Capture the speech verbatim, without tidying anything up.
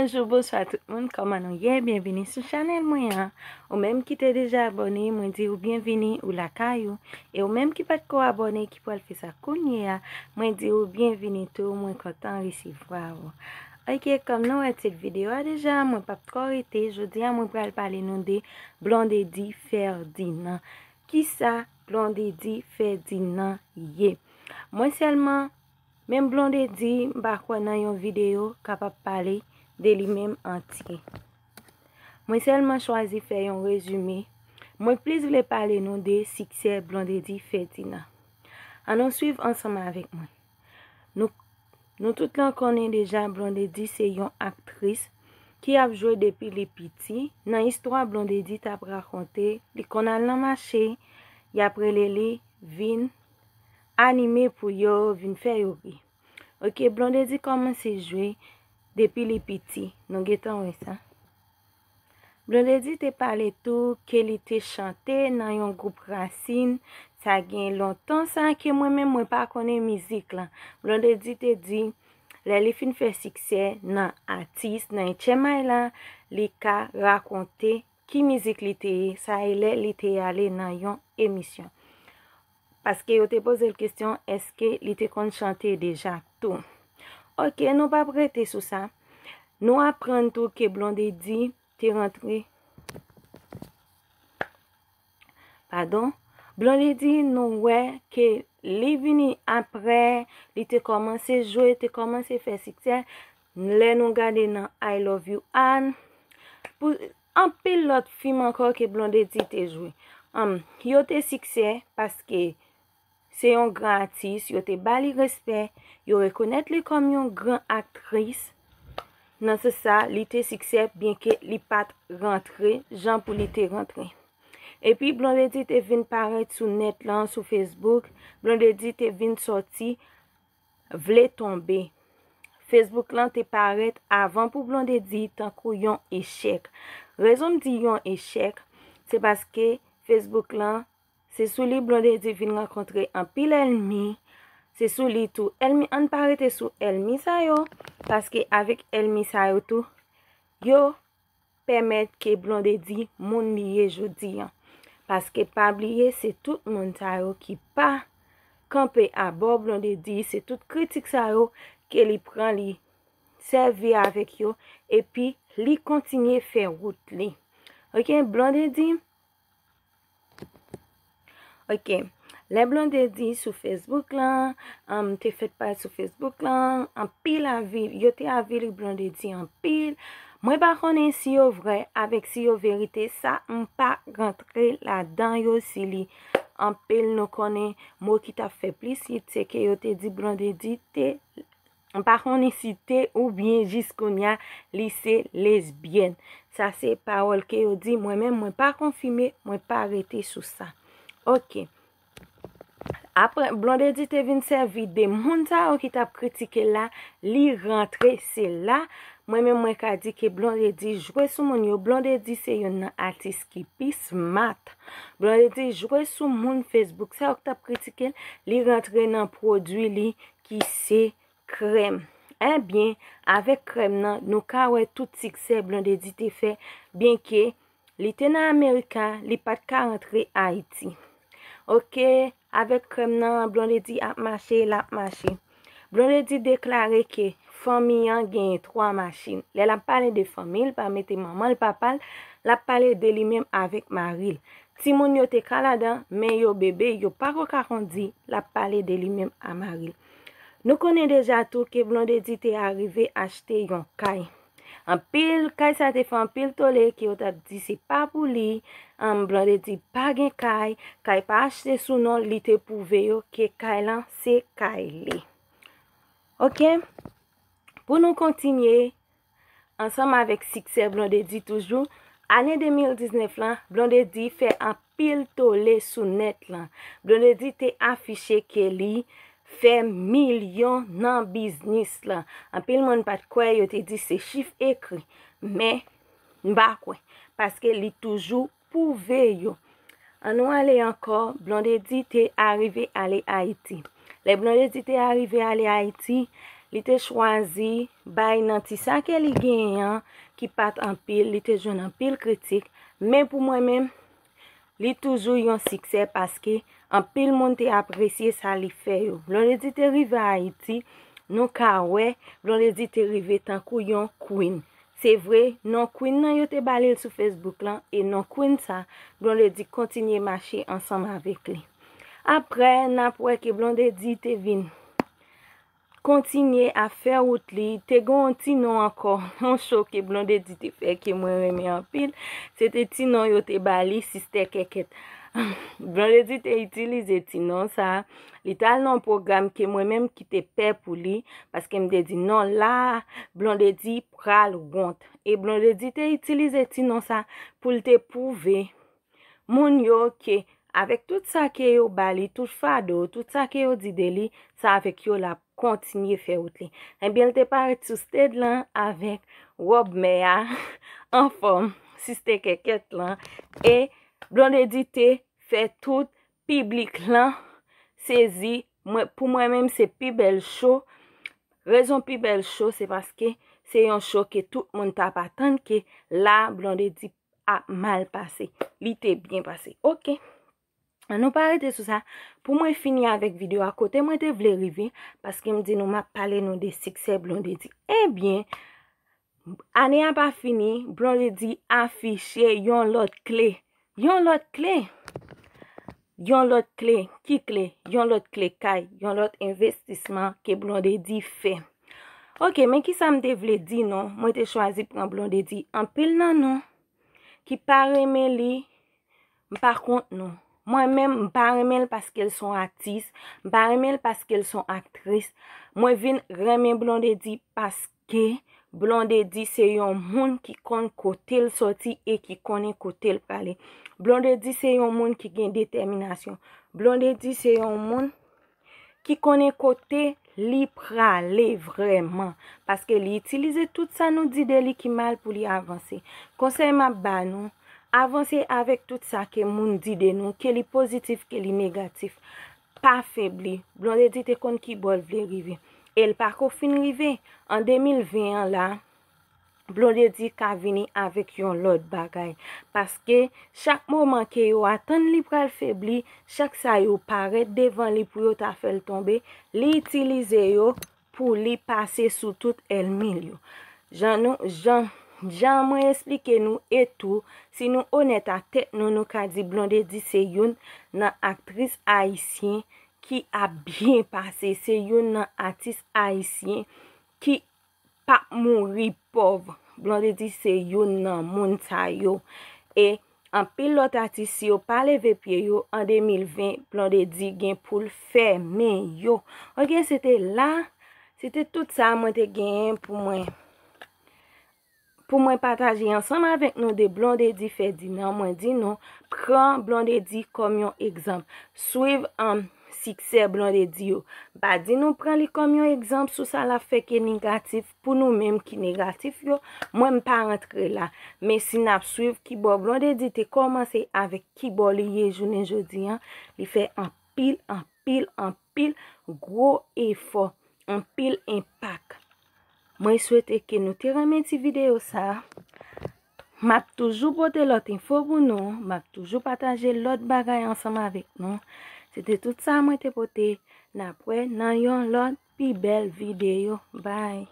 Bonjou, bonswa tout moun, kòman nou ye? Byenvini sou chanèl mwen an. Ou menm ki te deja abòne, mwen di w byenvini, ou lakay ou. E ou menm ki pa t ko abòne, ki pral fè sa kounye a, mwen di w byenvini tou, mwen kontan resevwa ou. Ok, kòm nou wè tit videyo a deja, mwen p ap twò rete. Jodi a, mwen pral pale nou de Blondedy Ferdinand. Kisa Blondedy Ferdinand ye? Mwen sèlman, menm Blondedy, m pa kwè nan yon videyo kapab pale de li menm antye. Mwen sèlman chwazi fè yon rezime. Mwen plis vle pale nou de siksè Blondedy Ferdinand. Ann nou swiv ansanm avèk mwen. Nou, nou tout lan konnen deja Blondedy se yon aktris ki ap jwe depi li piti. Nan istwa Blondedy t ap rakonte, li konn al nan mache, y ap rele li vin anime pou yo, vin fè yo ri. Ok, Blondedy kòmanse jwe depi li piti. Nou gentan wè sa. Blondedy te pale tou ke li te chante nan yon gwoup rasin. Sa gen lontan sa ke mwen menm mwen pa konnen mizik lan. Blondedy te di, lè li fin fè siksè nan atis, nan H M I la, li ka rakonte ki mizik li te ye, sa e lè li te ale nan yon emisyon. Paske yo te poze l kesyon, èske li te konn chante deja tou? Ok, nou p ap rete sou sa. Nou aprann tou ke Blondedy te rantre. Padon. Blondedy, nou wè ke li vini apre, li te kòmanse jwe, te kòmanse fè siksè. Lè nou gade nan I Love You Ann, pou anpil lòt fim ankò ke Blondedy te jwe. Ann, yo te siksè paske se yon gran atis, yo te ba li respè, yo rekonèt li kòm yon gran aktris. Nan sans sa, li te siksè, byenke li pa t rantre jan pou li te rantre. Epi Blondedy te vin parèt sou nèt lan, sou Facebook. Blondedy te vin sòti Vle Tonbe. Facebook lan te parèt avan pou Blondedy tankou yon echèk. Rezon m di yon echèk, se paske Facebook lan, se sou li Blondedy vin rankontre anpil ènmi. Se sou li tou. Ènmi, ann pa rete sou ènmi sa yo, paske avèk ènmi sa yo tou, yo pèmèt ke Blondedy moun li ye jodi an. Paske pa bliye, se tout moun sa yo ki pa kanpe abò Blondedy, se tout kritik sa yo ke li pran, li sèvi avèk yo, epi li kontinye fè wout li. Ok, Blondedy, ok. Lè Blondedy sou Facebook lan, um, te fèt parèt sou Facebook lan, anpil avili, yo te avili Blondedy anpil. Mwen pa konnen si yo vrè avèk si yo verite, sa m pa rantre ladan yo, si li anpil. Nou konnen mo ki t ap fè plis hit, se ke yo te di Blondedy te, m pa konnen si te oubyen jis kounye a, li se lesbyèn. Sa se pawòl ke yo di, mwen menm, mwen pa konfime, mwen pa rete sou sa. Ok. Apre, Blondedy te vin sèvi de moun sa yo ki t ap kritike l la, li rantre, se la, mwen menm mwen ka di ke Blondedy jwe sou moun yo. Blondedy se youn nan atis ki pi smart. Blondedy jwe sou moun Facebook sa yo ki t ap kritike l, li rantre nan pwodui li ki se krèm. Ebyen, avèk krèm nan, nou ka wè tout siksè Blondedy te fè, byenke li te nan Amerika, li pa t ka rantre Ayiti. Ok, avèk krèm nan, Blondedy ap mache, l ap mache. Blondedy deklare ke fanmi an genyen twa machin. Lè l ap pale de fanmi, l pa mete manman l, papa l, l ap pale de li menm avèk mari l. Timoun yo te ka ladan, men yo bebe, yo pako ka kondi, l ap pale de li menm a mari l. Nou konnen deja tou ke Blondedy te arive achte yon kay. Anpil, kay sa te fè anpil tole ke yo t ap di se pa pou li. An, Blondedy pa gen kay, kay pa achte sou non, li te pwouve yo ke kay lan se kay li. Ok? Pou nou kontinye, ansanm avèk siksè Blondedy toujou, ane de mil diznèf lan, Blondedy fè anpil tole sou nèt lan. Blondedy te afiche ke li fè milyon nan biznis lan. Anpil moun pa t kwè, yo te di se chif ekri. Men, m pa kwè, paske li toujou pwouve yo. An nou ale ankò, Blondedy te arive ale Ayiti. Lè Blondedy te arive ale Ayiti, Li te chwazi bay nan ti sa ke li genyen an, ki pa t anpil, li te jwenn anpil kritik, men pou mwen menm, li toujou yon siksè paske anpil moun te apresye sa li fè yo. Blondedy te rive Ayiti, nou ka wè, Blondedy te rive tankou yon queen. Se vre, non queen nan yo te ba li l sou Facebook lan, e non queen sa, Blondedy kontinye mache ansanm avèk li. Apre, n ap wè ke Blondedy te vin kontinye ap fè wout li. Te gen yon ti non ankò, yon cho ke Blondedy te fè ke mwen renmen anpil. Se te ti non yo te ba li, Sistè Kèkèt. Blondedy te itilize ti non sa. Li t al nan yon pwogram ke mwen menm ki te pè pou li, paske m te di non la, Blondedy pral wont. E Blondedy te itilize ti non sa pou l te pwouve moun yo ke avèk tout sa ke yo ba li, tout fado, tout sa ke yo di de li, se avèk yo l ap kontinye fè wout li. Ebyen, l te parèt sou stage lan avèk wòb mè a, anfòm, Sistè Kèkèt lan, e Blondedy te fè tout piblik lan sezi. Mwen, pou mwen menm, se pi bèl cho. Rezon pi bèl cho, se paske se yon cho ke tout moun t ap atann ke la, Blondedy ap mal pase. Li te byen pase. Oke. An nou pa rete sou sa. Pou mwen fini avèk videyo a, kote mwen te vle rive, paske m di nou m ap pale nou de siksè Blondedy. Ebyen, ane a pa fini, Blondedy afiche yon lòt kle. Yon lòt kle. Yon lòt kle. Ki kle? Yon lòt kle kay. Yon lòt envestisman ke Blondedy fè. Oke, men kisa m te vle di non? Mwen te chwazi pran Blondedy. Anpil nan nou ki pa renmen li, m pa kont nou. Mwen menm, m pa renmen l paske l se yon atis. M pa renmen l paske l se yon aktris. Mwen vin renmen Blondedy paske Blondedy se yon moun ki konn kote l sòti e ki konnen kote l prale. Blondedy se yon moun ki gen detèminasyon. Blondedy se yon moun ki konnen kote li prale vrèman. Paske li itilize tout sa nou di de li ki mal pou li avanse. Konsèy m ap ba nou, avanse avèk tout sa ke moun di de nou, ke li pozitif, ke li negatif. Pa febli. Blondedy te konn ki bò l vle rive. E l pa ko fin rive. An de mil ven an la, Blondedy ka vini avèk yon lòt bagay. Paske chak moman ke yo atann li pral febli, chak sa yo parèt devan li pou yo ta fè l tonbe, li itilize yo pou li pase sou tout ènmi l yo. Jan nou, jan, jan mwen esplike nou e tou, si nou onèt ak tèt nou, nou ka di Blondedy se youn nan aktris ayisyen ki ap byen pase, se youn nan atis ayisyen ki p ap mouri pòv. Blondedy se youn nan moun sa yo. E anpil lòt atis, si yo pa leve pye yo, an de mil ven, Blondedy gen pou l fèmen yo. Oke, se te la, se te tout sa mwen te genyen pou mwen, pou mwen pataje ansanm avèk nou de Blondedy Ferdinand. Mwen di nou, pran Blondedy kòm yon egzanp. Swiv, um, siksè Blondedy yo. M pa di nou pran li kòm yon egzanp sou sa l ap fè ke negatif, pou nou menm ki negatif yo, mwen m pa rantre la. Men si n ap swiv kibò Blondedy te kòmanse avèk kibò li ye jounen jodi an, li fè anpil, anpil, anpil gwo efò, anpil enpak. Mwen swete ke nou te renmen ti videyo sa a. M ap toujou pote lòt enfo pou nou, m ap toujou pataje lòt bagay ansanm avèk nou. Se te tout sa mwen te pote. N ap wè nan yon lòt pi bèl videyo. Bye.